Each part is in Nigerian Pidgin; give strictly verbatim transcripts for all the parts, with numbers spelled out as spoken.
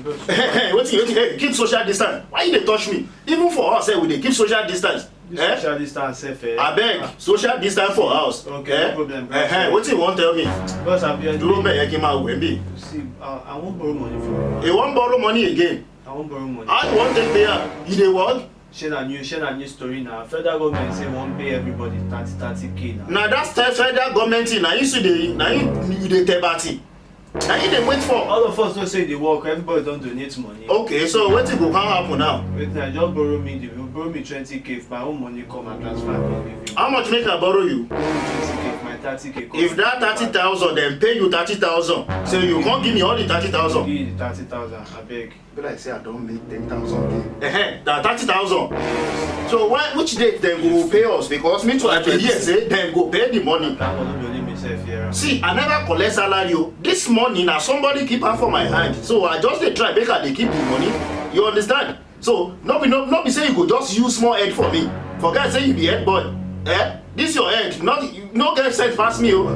Hey, hey, wetin, wetin, hey, keep social distance. Why you dey touch me? Even for us, eh, we dey keep social distance. This Eh? Social distance sef, eh? Abeg, social distance for house. Okay, Eh? no problem, bro. Eh, eh, wetin you wan tell me? Boss, I be Dúró bẹ́ẹ̀ yẹn kí n máa wẹ̀ bí. See, I, I wan borrow money from you. You wan borrow money again? I wan borrow money. How you wan take pay am? You dey work? Shey na new, shey na new story na. Federal government say wan pay everybody thirty, thirty K na. Na that fe-, federal government thing, na you still dey, na you, you dey tebati. Na you dey wait for. All of us know say e dey work. Everybody don donate money. Okay, so wetin go come happen now? Wait, na just borrow me the, borrow me twenty K. If my own money come, I transfer am come give you. How much make I borrow you? Borrow me twenty K. If my thirty K come, If that thirty thousand, dem pay you thirty thousand. So you come give me all the thirty thousand. Give you the thirty thousand, abeg. Be like say I don make ten thousand gain. Ehen, na thirty thousand. So when, which date dem go pay us? Because me too, I dey hear say dem go pay the money. That one no be only me sef hear am. See, I never collect salary o. This money na somebody keep am for my hand. So I just dey try make I dey keep the money. You understand? So no be, no, no be say you go just use small head for me. Forget say you be head boy. Eh? This your head, not, you no get sense pass me o.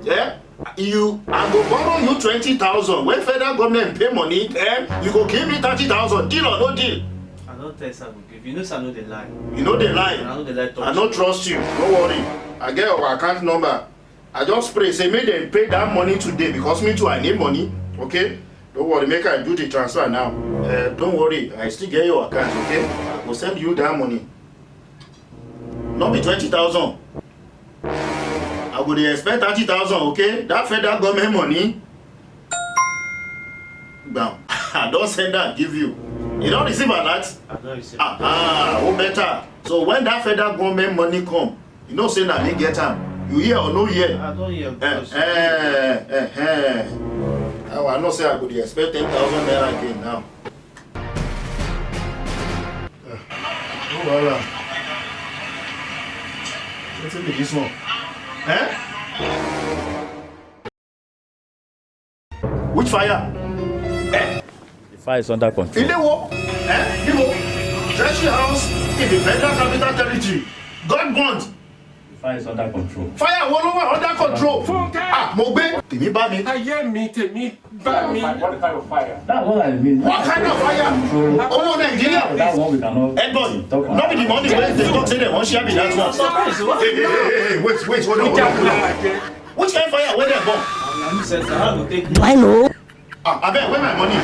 Eh? You, I go borrow you twenty thousand. When federal government pay money, then you go give me thirty thousand. Deal or no deal? I don tell you say I go give you. You know say I no dey lie. You no dey lie. I no dey lie talk. I no trust you. No worry. I get your account number. I just pray say make dem pay that money today because me too, I need money. Okay? Don't worry, make I do the transfer now. Eh, don't worry, I still get your account, okay? I go send you that money. No be twenty thousand. I go dey expect thirty thousand, okay? That federal government money. Gbam. I don send am give you. You don receive alert? I don receive. Ah, ah, oh, better. So when that federal government money come, you know say na me get am. You hear or no hear? I don hear, Eh, boss. eh, eh, eh. Now I know say I go dey expect ten thousand naira again now. No wahala. Wetin be this one? Eh? Which fire? Eh? The fire is under control. Ilé wo? Eh? Níbo? Treasury House in the Federal Capital Territory. God bond. The fire is under control. Fire wo ló wà under control? Ah, mo gbé. Tèmi bá mi. Ayé mi, tèmi bá mi. What kind of fire? That's what I mean. What kind of fire? Control. Owó Nàìjíríà. That one we cannot Head boy, talk about. No be the money wey dey talk say dem wan share be that one. Hey, hey, hey, hey, wait, wait, hold on, hold on, hold on. Which kind of fire wey dem burn? Do I know? Ah, abeg, where my money?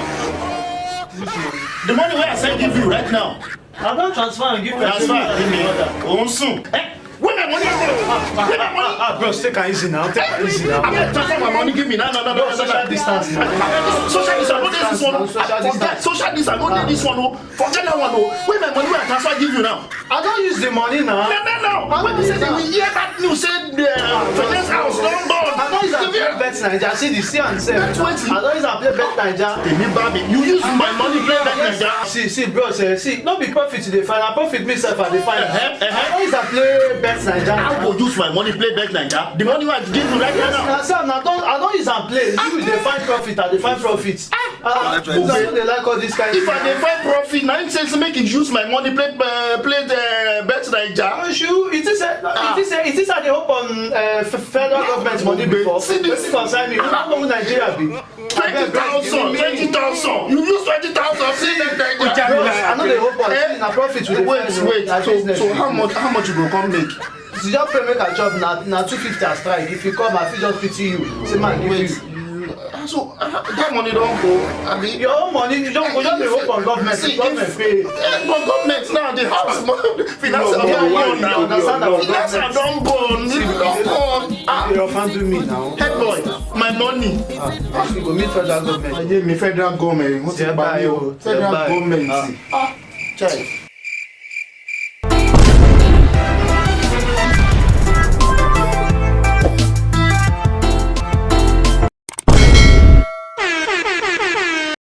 The money wey I send give you right now. I don transfer and give Transfer, give me. Òun sùn. Eh, where my money? Where my money? Ah, bro, take am easy now. Take am easy now. Abeg, transfer my money, give me. No, no, no, no, no, no. Social distance, man. Social distance, no dey this one. Social distance. Forget social distance, no dey this one o. Forget that one o. Where my money wey I transfer give you now? I don use the money now. No, no, no. When you say we hear that news, say the, uh, finance house don burn. I don use am play Bet Naija. See the, see am sef. Bet wetin? I don use am play Bet Naija. Tèmi bá mi. You use my money play Bet Naija. See, see, bro, sef, see, no be profit you dey find. Na profit me sef I dey find. Uh-huh, uh-huh. I don use am play Bet Naija. I go use my money play Bet Naija. The money wey I give you right now. Yes, na so na don, I don use am play. You dey find profit, I dey find profit. Ah, Mo una no dey like all this kind thing. If I dey find profit, na him say, say make you use my money play, uh, play the Bet Naija. Oṣù, it is a, it is a, it is a dey hope on, uh, f-, federal government money before. See this. Wetin concern me? Una know who Nigeria be? Twenty thousand, twenty thousand. You use twenty thousand, see that Naija. Bros, I no dey hope on. Eh? See, na profit we dey find o. Wait, wait. Na business we dey do. So, so how much, how much you go come make? You just pray make I chop, na, na two fifty I strike. If you come, I fit just pity you. Say, man, give you. Wait. Ah, so, ah, that money don go, abi? Your own money, you don go, just dey hope on government. See, government if, pay. Eh, but government now, the house, finance No, no, no, no, no, no, no. Finance don burn, it don burn. Ah. You dey offer to me now. Head boy, my money. Ah, you go meet federal government. Ayé mi, federal government, wọ́n ti pa mí o. Federal government. Ah. Ah, chai.